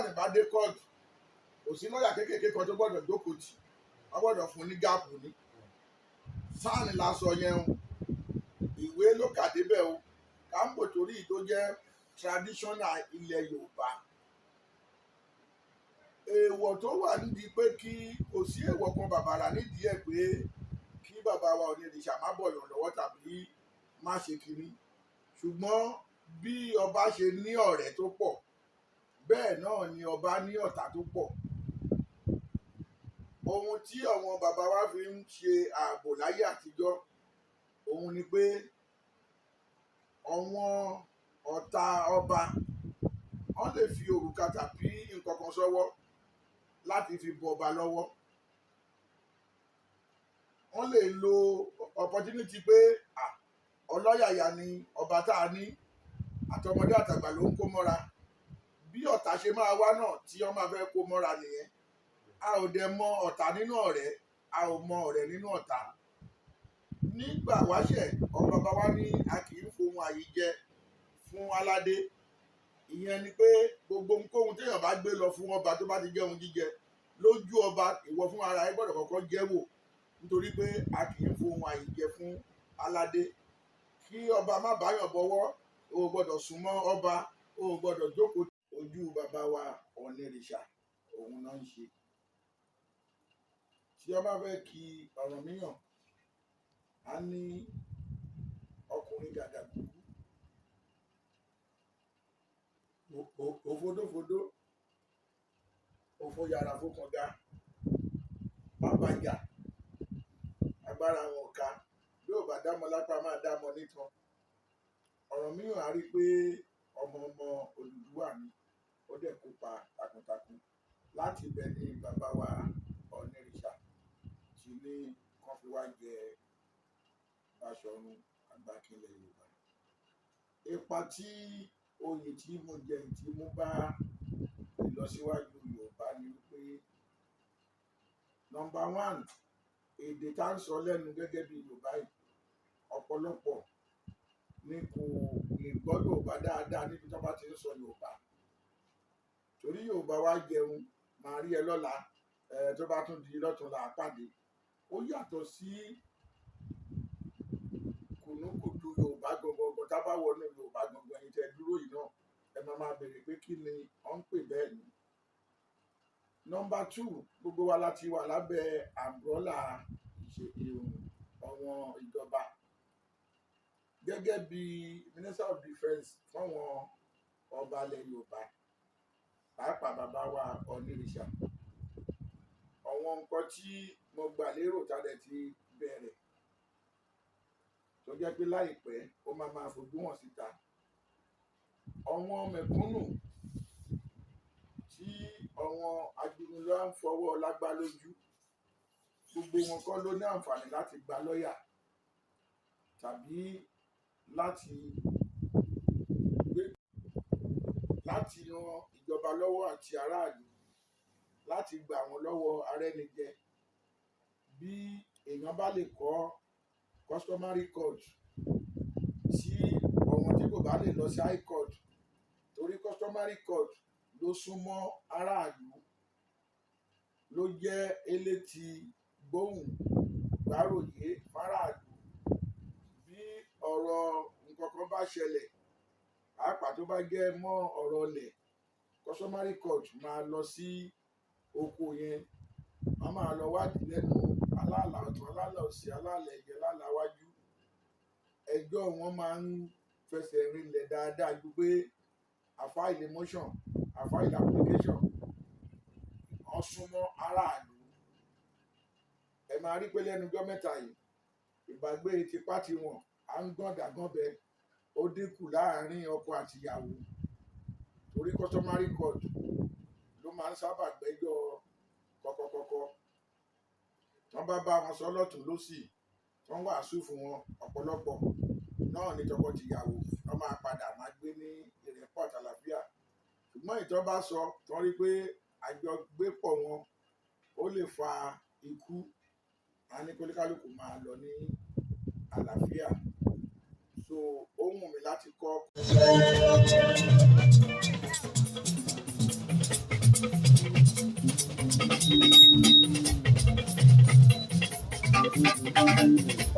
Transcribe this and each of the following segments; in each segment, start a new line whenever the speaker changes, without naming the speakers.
SAN bá dé kóòtù, kò sí lọ́ọ̀yà kéékèèké kan tó gbọ́dọ̀ jókòó tì. Wọ́n gbọ́dọ̀ fún ní gap ní. SAN la sọ yẹn o, ìwé ló kà débẹ̀ o. Kámbò torí tó jẹ́ traditional ilẹ̀ Yorùbá, èèwọ̀ tó wà nídìí pé kí kò sí èèwọ̀ kan bàbàrà nídìí ẹ̀ pé kí bàbá wa Ọ̀nìrìṣà má bọ̀yàn lọ́wọ́ tàbí má ṣe kínní. Ṣùgbọ́n bí ọba ṣe ní ọ̀rẹ́ tó pọ̀, bẹ́ẹ̀ náà ni ọba ní ọ̀tá tó pọ̀. Ohun tí àwọn bàbá wa fi ń ṣe ààbò láyé àtijọ́, òun ni pé àwọn ọ̀tá ọba, wọ́n lè fi òrùka tàbí nǹkan kan sọ́wọ́ láti fi bọ ọba lọ́wọ́. Wọ́n lè lo opportunity pé ọlọ́yàyà ni ọba tá a ní, àtọmọdé àtàgbà ló ń kó mọ́ra. Bí ọ̀tá ṣe máa wá náà tí wọ́n máa fẹ́ kó mọ́ra nìyẹn. A ò dẹ̀ mọ ọ̀tá nínú ọ̀rẹ́, a ò mọ ọ̀rẹ́ nínú ọ̀tá. Nígbà wáṣẹ̀, ọba bàbá wa ní a kì í fohun àyíjẹ fún aládé. Ìyẹn ni pé gbogbo ohunkóhun téèyàn bá gbé lọ fún ọba tó bá ti jẹ́ ohun jíjẹ lójú ọba, ìwọ fún ara ẹ gbọ́dọ̀ kọ́kọ́ jẹ́ wò, nítorí pé a kì í fohun àyíjẹ fún aládé. Kí ọba má báyàn bọ́wọ́, o gbọ́dọ̀ súnmọ́ ọba, o gbọ́dọ̀ jókòó. Ojú bàbá wa Ọ̀nìrìṣà, òun náà ń ṣe tí ọba fẹ́ kí Ọ̀rànmíyàn, á ní ọkùnrin gàdàgùdù, òfodófodó, òfo yàrá fókànga, má bàjá, agbára wọn ká. Bí ò bá dámọ lápá, máa dámọ nítan. Ọ̀rànmíyàn, á rí i pé ọmọ ọmọ Odùduwà ni, ó dẹ̀ kópa takuntakun. Láti ibẹ̀ ni bàbá wa Ọ̀nìrìṣà ti ní kán fi wá jẹ Báṣọ̀run Àgbàkínlẹ̀ Yorùbá. Ipa tí oyè tí mo jẹ tí mo bá ìlọsíwájú Yorùbá ni wípé, number one, èdè tá ń sọ lẹ́nu gẹ́gẹ́ bí Yorùbá yìí, ọ̀pọ̀lọpọ̀ ni kò lè gbọ́ Yorùbá dáadáa níbi tó bá ti ń sọ Yorùbá, torí Yorùbá wa jẹun máa rí ẹ lọ́la ẹ, tó bá tún di lọ́túnla pàdé. Ó yàtọ̀ sí kùnúkùtù Yorùbá gangan. Tá bá wọnú Yorùbá gangan, ẹ̀yin tẹ́ dúró yìí náà, ẹ máa máa béèrè pé kí ni wọ́n ń pè bẹ́ẹ̀ ni. Number two, gbogbo wa láti wà lábẹ́ umbrella ìṣe àwọn ìjọba gẹ́gẹ́ bí Minister of Defence fáwọn ọba ilẹ̀ Yorùbá, pàápàá bàbá wa Ọ̀nìrìṣà. Àwọn nǹkan tí mo gbà lérò tá a dẹ̀ ti bẹ̀rẹ̀, tó jẹ́ pé láìpẹ́ ó máa máa fojú hàn síta, àwọn mẹ̀kúnnù tí àwọn agbẹnulọ́ ń fọwọ́ lágbá lójú, gbogbo wọn kọ́ ló ní àǹfààní láti gba lọ́ọ̀yà tàbí láti gbé láti ran ìjọba lọ́wọ́ àti aráàlú láti gbà wọ́n lọ́wọ́ arẹ́nijẹ. Bí èèyàn bá lè kọ́ customary court tí àwọn tí kò bá lè lọ sí high court, torí customary court ló súnmọ́ aráàlú, ló jẹ́ elétí gbóhùn gbáròyé fáráàlú. Bí ọ̀rọ̀ nǹkan kan bá ṣẹlẹ̀, pàápàá tó bá jẹ́ mọ́ ọ̀rọ̀ ilẹ̀, customary court máa lọ sí oko yẹn, wọ́n máa lọ wádìí lẹ́nu aláàlá ọ̀tún, aláàlá òsì, aláàlá ẹ̀yẹ, aláàlá wájú. Ẹjọ́ wọn máa ń fẹsẹ̀ rinlẹ̀ dáadáa ju pé a file motion, a file application. Wọ́n súnmọ́ aráàlú. Ẹ máa rí pé lẹ́nu ọjọ́ mẹ́ta yìí, ìbágbé tipá tiwọn à ń gbọ̀ndàgànbẹ, ó dínkù láàárín ọkọ àtìyàwó, torí customary court ló máa ń sábà gbẹ́jọ́ kọ́kọ́kọ́kọ́. Wọ́n bá bá wọn sọ lọ́tún lọ́sì, wọ́n wàásù fún wọn, ọ̀pọ̀lọpọ̀ náà ní tọkọ-tìyàwó wọ́n máa padà máa gbé ní ìrẹ́pọ̀ àtàlàfíà. Ṣùgbọ́n ìtọ́ bá sọ tán rí pé àjọgbépọ̀ wọn ó lè fa ikú, a ní kóníkálukú máa lọ ní àlàáfíà. So ó wù mí láti kọ́.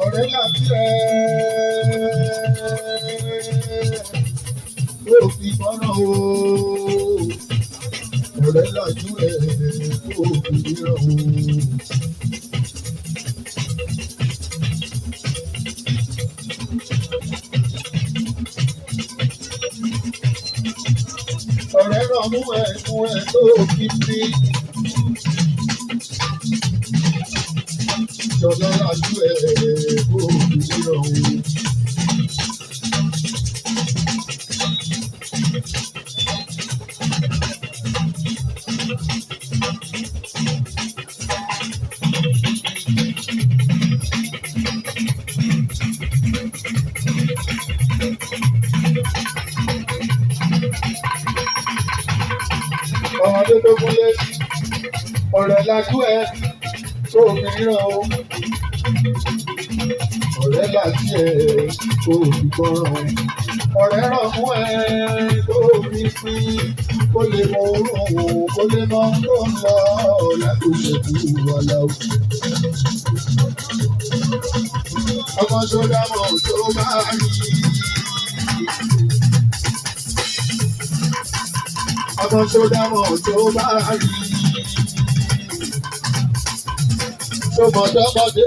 Ọ̀rẹ́ láti ẹ̀ kó fi mọ́nà o. Ọ̀rẹ́ lajú ẹ̀ kó fi ríran o. Ọ̀rẹ́ ràn mú ẹ̀kún ẹ̀ tó fi fi. Jọ̀lọ́ lajú ẹ̀ kó fi ríran o. Ọmọdé tó kúnlé, ọ̀rẹ́ lajú ẹ̀ tó fi ríran o. Ọ̀rẹ́ lajú ẹ̀ tó fi gbọ́ràn o. Ọ̀rẹ́ ràn mú ẹ tó fi fi kó lè mọ orun o, kó lè mọ ohun tó ń lọ lákòókò wà láwù. Ọmọ tó dámọ̀ tó bá rí. Ọmọ tó dámọ̀ tó bá rí. Tó mọ̀ dọ́mọdé.